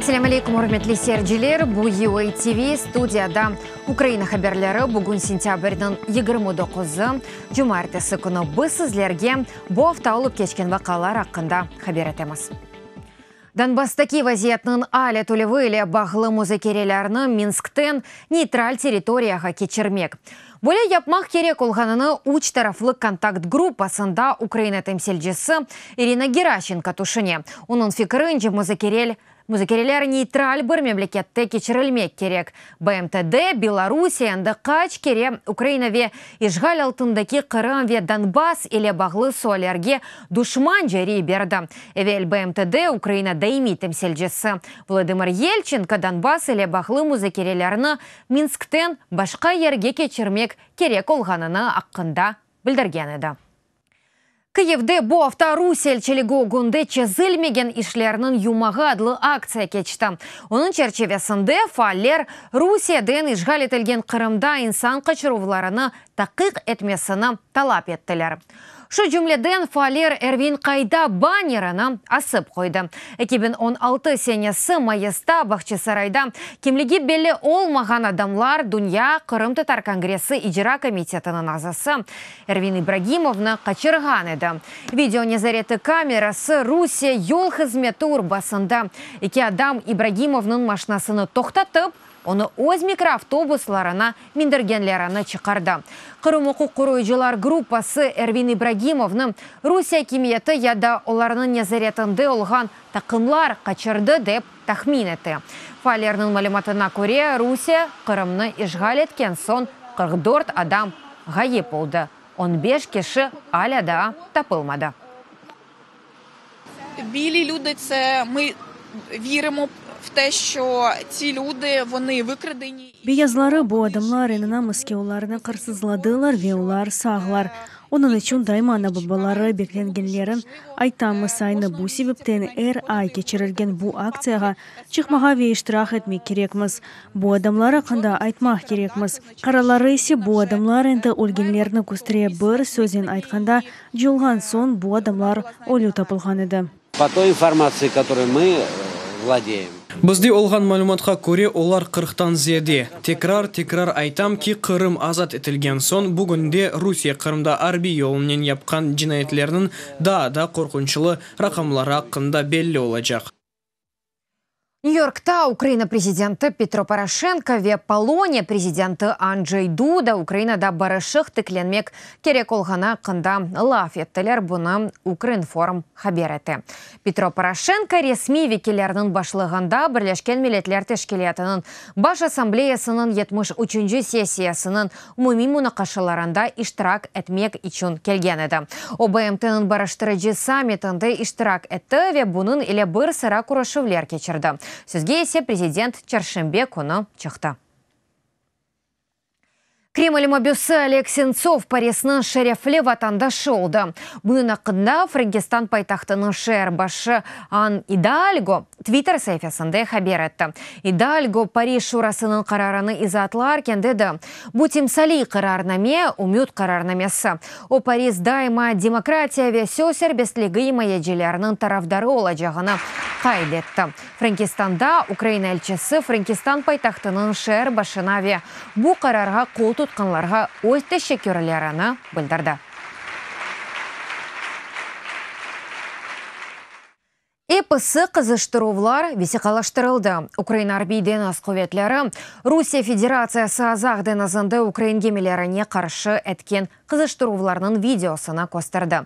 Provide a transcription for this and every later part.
Selâm aleyküm, ürmetli seyirciler! Bu UA TV, studiyada Ukraina haberleri. Bugün sentâbrniñ 29-ı, cumaertesi künü. Biz sizlerge bu afta olıp keçken vaqialar aqqında haber etemiz. Donbasstaki vaziyetniñ al etilüvi ile bağlı muzakerelerni Minskten neytral territoriyağa keçirmek, böyle yapmaq kerek olğanını üç taraflı kontakt gruppasında Ukraina temsilcisi İrina Geraşenko tüşüne. Onıñ fikirince, muzakereler neytral bir memlekette keçirilmek kerek. BMTde Belorusiye endi qaç kere Ukraina ve işğal altındaki Qırım ve Donbass ile bağlı suallerge duşmanca rey berdi. Evel BMTde Ukraina daimiy temsilcisi Volodımır Yelçenko Donbass ile bağlı muzakerelerni Minskten başqa yerge keçirmek kerek olğanını aqqında bildirgen edi. Kıyivde bu afta Rusiye elçiligi ögünde Çezilmegen işlerniñ yumağı adlı aktsiya keçti. Onıñ çerçivesinde faaller Rusiyeden işğal etilgen Qırımda insan qaçıruvlarını taqiq etmesini talap ettiler. Şu cümleden, faaller Ervin qayda bannerini asıp qoydı. 2016 senesi mayısta Bağçasarayda kimligi belli olmağan adamlar Dünya qırımtatar kongressi icra komitetiniñ azası Ervin İbragimovnı qaçırğan edi. Video nezareti kamerası Rusiye yol hızmeti urbasında eki adam İbragimovnıñ maşnasını toqtatıp, onı öz mikroavtobuslarına mindirgenlerini çıqardı. Qırım uquq qoruyıcılar gruppası Ervin İbragimovnı Rusiye akimiyeti ya da olarnıñ nezaretinde olğan taqımlar qaçırdı dep tahmin ete. Faallerniñ malümatına köre, Rusiye Qırımnı işğal etken soñ 44 adam ğayıp oldı, on beş kişi alâ daa tapılmadı. Білі люди це ми віримо в те, що ці люди вони викрадені. Beyazları bu adamlar inanamız ki, olarnı qırsızladılar ve olar sağlar. Onıñ içün daima ana-babaları beklegenlerin aytamız. Aynı bu sebepten er ay keçirilgen bu aktsiyağa çıqmağa ve iştirak etmek kerekmiz. Bu adamlar aqqında aytmaq kerekmiz. Qaraları ise bu adamlar endi ölgenlerini köstere bir söznen aytqanda, coyulğan soñ bu adamlar ölü tapılğan edi. По той информации, которой мы владеем. Bizde olğan malümatqa köre, olar 40-tan ziyade. Tekrar-tekrar aytam ki, Qırım azat etilgen soñ, bugünde Rusiye Qırımda arbiy yolunen yapqan cinayetlerniñ daa da qorqunçlı raqamları aqqında belli olacaq. Nyu-Yorkta Ukraina prezidenti Petro Poroşenko ve Poloniya prezidenti Andjey Duda Ukrainada barışıq tiklenmek kerek olğanı aqqında laf ettiler, bunı Ukrinform haber ete. Petro Poroşenko resmiy vekillerniñ başlığında Birleşken Milletler Teşkilâtınıñ Baş Assambleyasınıñ 73-nci sessiyasınıñ umumiy munaqaşalarında iştirak etmek içün kelgen edi. O, BMTnıñ barıştırıcı sammitinde iştirak etti ve bunıñ ile bir sıra körüşüvler keçirdi. Sözge ise prezident çarşenbe künü çıqtı. Kreml mabüsi Oleg Sentsov Parisniñ şerefli vatandaşı oldı. Bunıñ aqqında Frenkistan paytahtınıñ şeer başı Ann İdalgo Twitter saifesinde haber etti. İdalgo Paris şurasınıñ qararını izaatlarken dedi, Bu timsaliy qararname, ümüt qararnamesi. O, Paris daima demokratiya ve söz serbestligi imayecileriniñ tarafdarı olacağını qayd etti. Frenkistanda Ukraina elçisi Frenkistan paytahtınıñ şeer başına ve bu qararğa qol tutqanlarğa öz teşekkürlerini bildirdi. Episi qızıştıruvlar vesiqalaştırıldı. Ukraina Arbiy deñiz quvetleri Rusiye Federatsiyası Azaq deñizinde ukrain gemilerine qarşı etken qızıştıruvlarnıñ videosını kösterdi.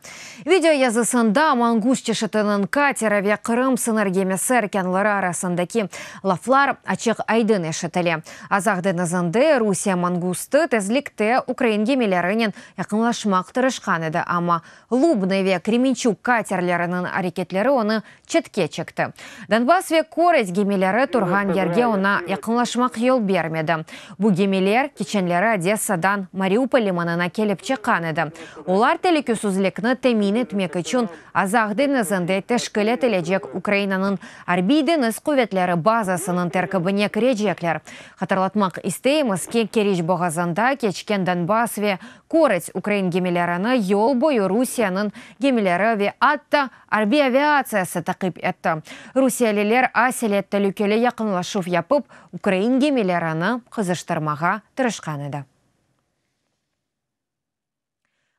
Video yazısında Mangust çeşitiniñ kateri ve Qırım sıñır gemisi erkânları arasındaki laflar açıq-aydın eşitile. Azaq deñizinde Rusiye Mangustı tezlikte ukrain gemilerinen yaqınlaşmaq tırışqan edi, amma Lubnıy ve Kremençug katerleriniñ areketleri onı çetke çekti. Donbass ve Korets gemileri turğan yerge oña yaqınlaşmaq yol bermedi. Bu gemiler keçenleri Odessadan Mariupol limanına kelip çıqqan edi. Olar telükesizlikni temin etmek içün Azaq deñizinde teşkil etilecek Ukrainanıñ Arbiy-deñiz quvetleri bazasınıñ terkibine kirecekler. Hatırlatmaq isteymiz ki, Keriç boğazında keçken Donbass ve Korets ukrain gemilerini yol boyu Rusiyeniñ gemileri ve atta arbiy aviatsiyası taqip. etti. Rusiyeliler aselet telükeli yaqınlaşuv yapıp, ukrain gemilerini qızıştırmağa tırışqan edi.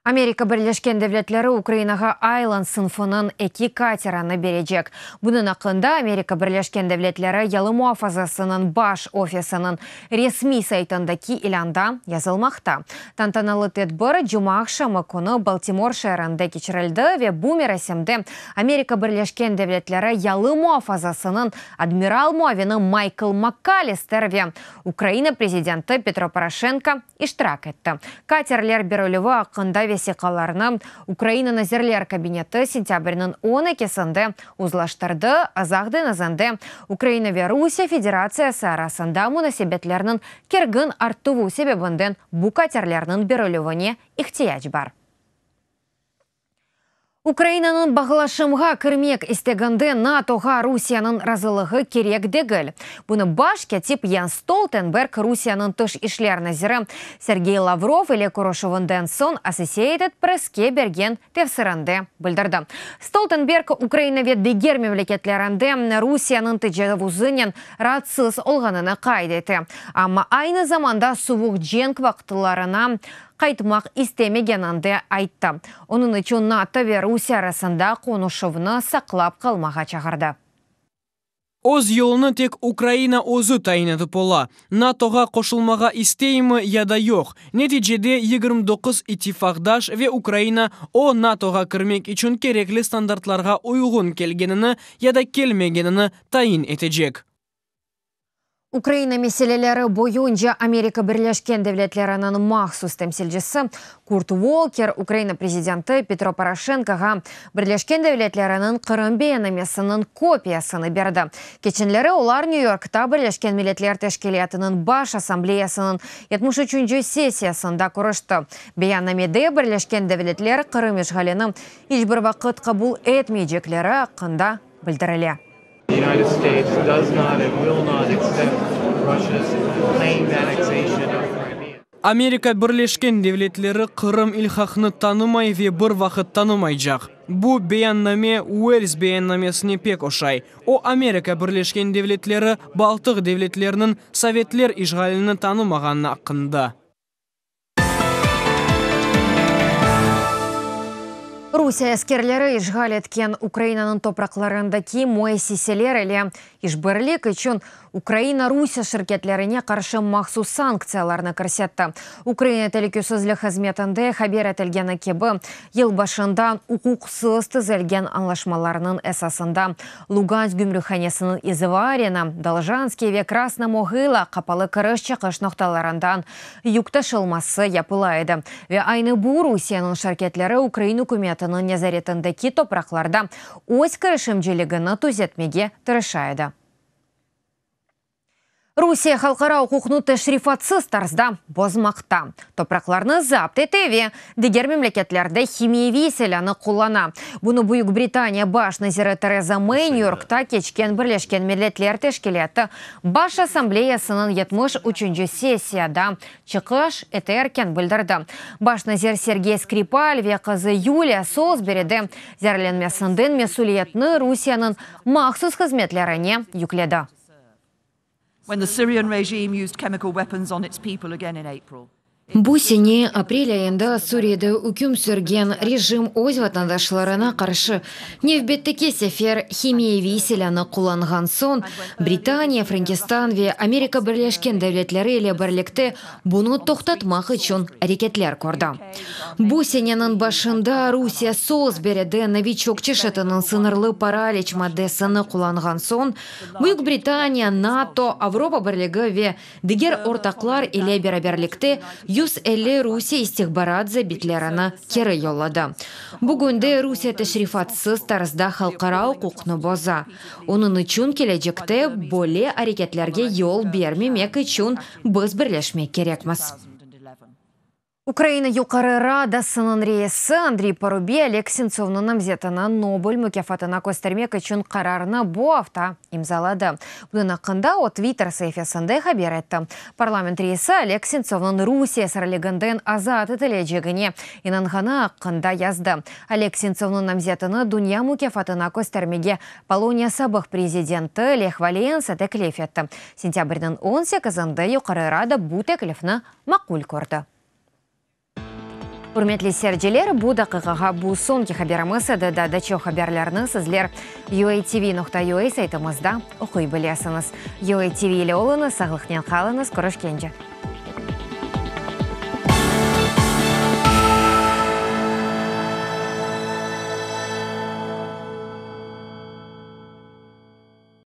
Amerika Birleşken Devletleri Ukrainağa Aylan sınfınıñ eki katerini berecek. Bunıñ aqqında Amerika Birleşken Devletleri Yalı muafazasınıñ baş ofisiniñ resmiy saytındaki ilânda yazılmaqta. Tantanalı tedbir cumaaqşamı künü Baltimor şeerinde keçirildi ve bu merasimde Amerika Birleşken Devletleri Yalı muafazasınıñ admiral muavini Maykl Makkalister ve Ukraina prezidenti Petro Poroşenko iştirak etti. Katerler berilüvi aqqında vesiqalarnı Ukraina Nazirler Kabineti sentâbrniñ on ekisinde uzlaştırdı, Azaq deñizinde Ukraina ve Rusiye Federatsiyası arasında munasebetlerniñ kergin artuvı sebebinden bu katerlerniñ berilüvine ihtiyac bar. Ukrainanıñ bağlaşımğa kirmek isteginde NATOğa Rusiyeniñ razılığı kerek degil. Bunı baş kâtip Jens Stoltenberg Rusiyeniñ tış işler naziri Sergey Lavrov ile körüşüvinden soñ Associated Presske bergen tefsirinde bildirdi. Stoltenberg Ukraina ve diger memleketlerinde Rusiyeniñ tecavuzınen raatsız olğanını qayd ete, amma aynı zamanda suvuq cenk vaqıtlarına qaytmaq istemegenini de ayttı. Onıñ içün NATO ve Rusiye arasında qonuşuvnı saqlap qalmağa çağırdı. Öz yolunı tek Ukraina özü tayin etip ola, NATOğa qoşulmağa isteymi ya da yoq. Neticede 29 ittifaqdaş ve Ukraina o NATOğa kirmek içün kerekli standartlarğa uyğun kelgenini ya da kelmegenini tayin etecek. Ukraina meseleleri boyunca Amerika Birleşken Devletleriniñ mahsus temsilcisi Kurt Volker Ukraina prezidenti Petro Poroşenkoğa Birleşken Devletleriniñ Qırım beyannamesiniñ kopiyasını berdi. Keçenleri olar Nyu-Yorkta Birleşken Milletler Teşkilâtınıñ Baş Assambleyasınıñ yetmiş üçünci sessiyasında körüşti. Beyannamede Birleşken Devletler Qırım işğalini iç bir vaqıt qabul etmeycekleri aqqında bildirile. Amerika Birleşken Devletleri Qırım ilhaqını tanımay ve bir vaqıt tanımaycaq. Bu beyanname Uels beyannamesine pek oşay. O, Amerika Birleşken Devletleri Baltıq devletleriniñ sovetler işğalini tanımağanı aqqında. Rusiye askerleri işğal etken Ukrainanıñ topraqlarındaki müessiseler ile işbirlik içün Ukraina Rusiye şirketlerine qarşı mahsus sanktsiyalarnı kirsetti. Ukraina telükesizlik hızmetinde haber etilgeni kibi, yıl başından uquqsız tizilgen añlaşmalarnıñ esasında Lugansk gümrükhanesiniñ İzvarino, Doljanskiy ve Krasna Moğıla qapalı kiriş-çıqış noqtalarından yük taşılması yapıla edi ve aynı bu Rusiyeniñ şirketleri ukrain ükümetiniñ nezaretindeki topraqlarda öz kirişimciligini tüzetmege tırışa edi. Rusiye halqara uquqnı teşrifatsız tarzda bozmaqta, topraqlarnı zapt ete ve diger memleketlerde himiyeviy silânı qullana. Bunı Büyük Britaniya baş naziri Tereza Mey Nyu-Yorkta keçken Birleşken Milletler Teşkilâtı Baş Assambleyasınıñ yetmiş üçünci sessiyada çıqış eterken bildirdi. Baş nazir Sergey Skripal ve qızı Yuliya Solsberide zeerlenmesinden mesüliyetni Rusiyeniñ mahsus hızmetlerine yükledi. Bu sene aprel ayında Suriyede üküm sürgen rejim öz vatandaşlarına qarşı nevbetteki sefer himiyeviy silânı qullanğan soñ, Britaniya, Frenkistan ve Amerika Birleşken Devletleri ile birlikte bunı toqtatmaq içün areketler kördi. Bu seneniñ başında Rusiye Solsberide Noviçok çeşitiniñ sıñırlı paraliç maddesini qullanğan soñ, Büyük Britaniya, NATO, Avropa Birligi ve diger ortaqlar ile beraberlikte 150 Rusiye istihbarat zabitlerini keri yolladı. Bugünde Rusiye teşrifatsız tarzda halqara uquqnı boza. Onıñ içün kelecekte böyle areketlerge yol bermemek içün biz birleşmek kerekmiz. Ukraina Yuqarı Radasınıñ reisi Andriy Parubiy Oleg Sentsovnıñ namzetini Nobel mukâfatına köstermek içün qararnı bu afta imzaladı. Bunıñ aqqında o Twitter saifesinde haber etti. Parlament reisi Oleg Sentsovnıñ Rusiye esirliginden azat etilecegine inanğanı aqqında yazdı. Oleg Sentsovnıñ namzetini dünya mukâfatına köstermege Poloniya sabıq prezidenti Leh Valensa teklif etti. Sentâbrniñ on sekizinde Yuqarı Rada bu teklifni maqul kördi. Ürmetli seyirciler, bu daqiqağa bu soñki haberimiz edi. Daa da çoq haberlerni sizler uatv.ua saytımızda oquy bilesiñiz. UATV ile oluñız, sağlıqnen qalıñız, körüşkence.